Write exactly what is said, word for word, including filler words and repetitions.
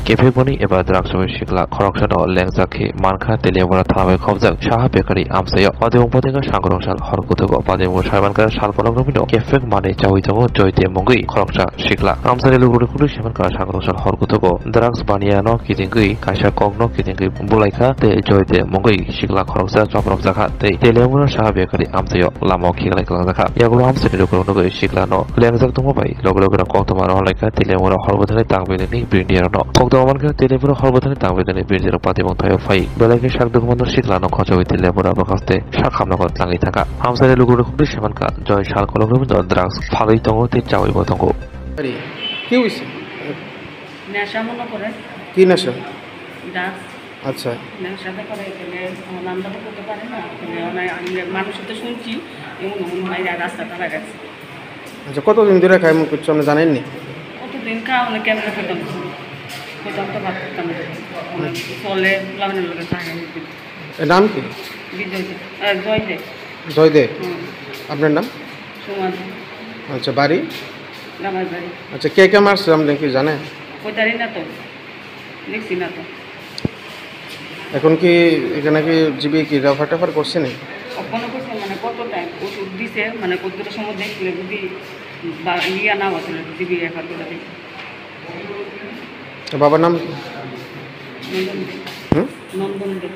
Kephek manwi eba drugs bai sikla khoroksano lengjak khe mankha Teliamura thana bai khobjak Saha Bakery amchaio. Patibung patingkha sangkrongsal hor kuthugo. Patibung saimankha sal kolok romwino kephek manwi chawi tongo Joyde mungwi khoroksa sikla. Amchaini lukurokni khukli saimankha sangkrongsal hor kuthugo drugs baniano kitingwi kaisa kokno kitingwi bulaikha tei Joyde mungwi sikla khoroksa chopropjakha tei Teliamura Saha Bakery amchaio lamao khiklai kwlangjakha. Yagulo amchaini lukurok nugwi siklano lengjak tongma bai loge loge no koktwma rohorlaikha Teliamura hor bwthani tangbilini brindiarokno. Koktwma mankha Teliamura hor bwthani tangbilini brindiarok patibung thaio phai belai khe sak dukhumanno siklano khochogwi Teliamura bwkhaste sak hamjakgo tlangwi thangkha. Amchaini lukurokni khukli saimankha Joy sal kolok romwino drugs phalwi tongo tei chawi bo tongo. আরে, কি হয়েছে? নেশা মনে করে। কি নেশা? ড্রাগস। আচ্ছা। নেশাতে করে গেলে আমার নামটাও করতে পারে না। মানে আমি মানুষের তো শুনছি, এমন এমন মাইরা রাস্তা তারা গেছে। আচ্ছা, কতদিন ধরে খায় এমন কিছু আপনি জানেননি? কতদিন খাওয়া মানে কেমনে খেতাম? খেতাম তো ভাত খেতাম না। মানে চলে, লাগানোর লোকের চায় না। এর নাম কি? বিজয় দে, আহ, জয় দে। জয় দে? হুম। আপনার নাম? সুমন। আচ্ছা, বাড়ি? রামারবাড়ি। আচ্ছা, কে কে মারছে আপনি কি জানেন? কইতারি না তো, দেখছি না তো। এখন কি এখানে কি জিবি কি রেফার টেফার করছে নি? অপন করছে মানে কত টাইম ওষুধ দিছে, মানে কতটা সময় দেখলে যদি বা ইয়া না হতো, জিবি রেফার করে দিই। তো বাবার নাম কি? নন্দন দে। হুম? নন্দন দে।